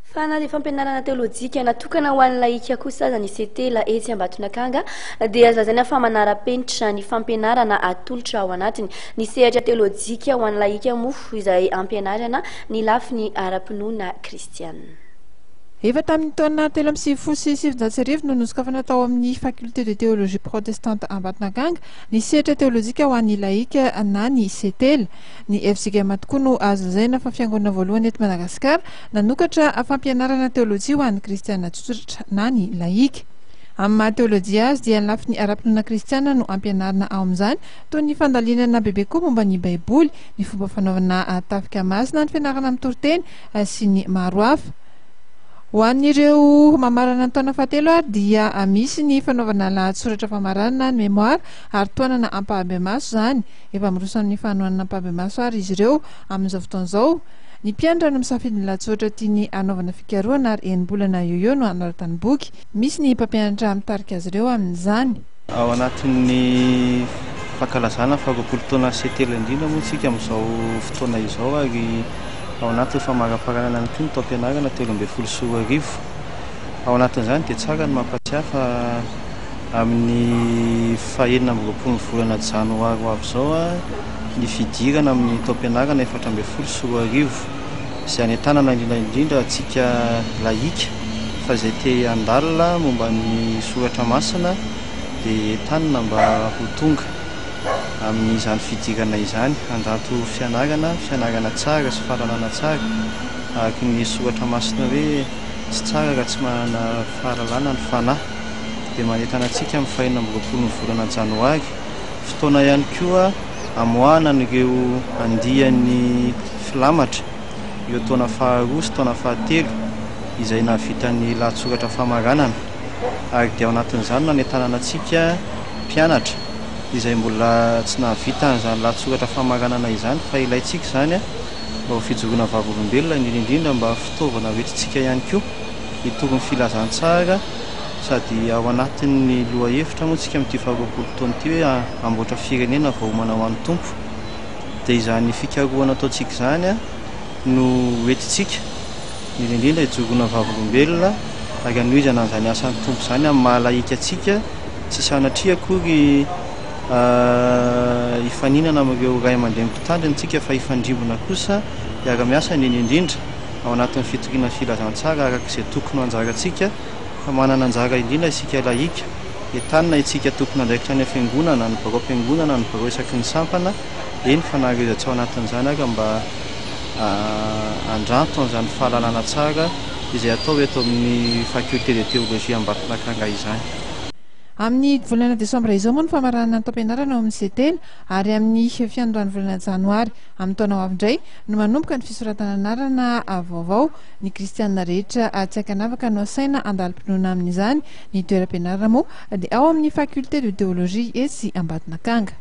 Fa na dia fampianarana teolojika natokana ho an'ny lahika kosa aza ny Setela etsy Ambatonakanga dia azo lazaina fa manara-penitra ny fampianarana atolotra ao anatiny. Ny sehatra teolojika ho an'ny lahika moa izay ampianarana ny lafiny ara-pinoana kristiana. Efa tamin'ny taona 1993 no nosokafana tao amin'ny Faculté de Théologie Protestante Ambatonakanga ny sehatra teolojika ho an'ny lahika na ny Setela. Ny fjkm tokoa no azo lazaina fa fiangonana voalohany eto Madagasikara nanokatra fampianarana teolojia ho an'ny kristiana tsotsotra na ny lahika. Amin'ny maha teolojia azy dia ny lafiny ara-pinoana kristiana no ampianarina ao amin'izany toy ny fandalinana bebe koa momba ny Baiboly, ny fomba fanaovana tafika masina, ny fianarana mitory teny sy ny maro hafa. Ho an'ireo mamarana ny taona fahatelo ary dia misy ny fanaovana lahatsoratra famaranana ny mémoire ary tohanana ampahabemaso izany. Efa miroso amin'ny fanohanana ampahibemaso ary izy ireo amin'izao fotoana izao. Ny mpianatra no misafidy ny lahatsoratra tiany hanaovana fikarohana ary enim-bolana eo eo no hanoratany boky. Misy ny mpampianatra mitarika azy ireo amin'izany. Ao anatin'ny fankalazana ny faharoapolo taonan'ny CTL indrindra moa isika amin'izao fotoana izao ary ao anatin'ny famaraparanana ihany koa ny taom-pianarana 2013. Ao anatin'izany dia tsara ny mampatsiahy fa Amin'ny faha 26 ny volana janoary ho avy izao ny fidirana amin'ny taom-pianarana 2014 izay hanentanana indrindra indrindra antsika lahika fa izay te handalina momba ny soratra masina dia entanina mba ho tonga amin'izany fidirana izany handranto fianarana, fianarana tsara sy fahalalana tsara araka ny soratra masina hoe tsy tsara raha tsy manana fahalalana ny fanahy. dia manentana antsika amin'ny faha 26 ny volana janoary, fotoana ihany koa hamoahana an'ireo andiany filamatra, ireo taona faharoa sy taona fahatelo izay nahavita ny lahatsoratra famaranana ary dia ao anatin'izany no hanentanana antsika mpianatra izay mbola tsy nahavita an'izany lahatsoratra famaranana izany fa ilaintsika izany mba ho fijoroana vavolombelona indrindra indrindra mba fitaovana hoentintsika ihany koa hitory ny filazantsara Sady ao anatin'ny lohahevitra moa tsika amin'ity faharoapolo taona ity hoe hamboatra firenena voaomana ho an'ny Tompo. Dia izany fikarohana ataontsika izany no hoentintsika, indrindra indrindra hijoroana vavolombelona ary hanohizana an'izany asan'ny Tompo izany amin'ny maha lahika antsika, tsy sanatria akory hifaninana amin'ireo ray aman-dreny mpitandrina isika fa hifandrimbona kosa hiara-miasa indrindra indrindra ao anatin'ny fitoriana ny filazantsara araka izay tokony ho anjarantsika. Fa manana anjara indrindra isika lahika. Entanina itsika tompon'andraikitra any am-piangonana, ny biraom-piangonana, ny birao isaky ny sampana, eny fa na ireo izay tsy ao anatin'izany ary mba handranto an'izany fahalalana tsara izay atao eto amin'ny Faculté de Théologie Ambatonakanga izany. Amin'ny volana desambra izao moa ny famaranana ny taom-pianarana ao amin'ny Setela ary amin'ny fiandohan'ny volana janoary amin'ny taona ho avy indray no manomboka ny fisoratana anarana vaovao. Ny kristianina rehetra tsy ankanavaka no asaina handalim-pinoana amin'izany. Ny toeram-pianarana moa dia ao amin'ny Faculté de Théologie etsy Ambatonakanga.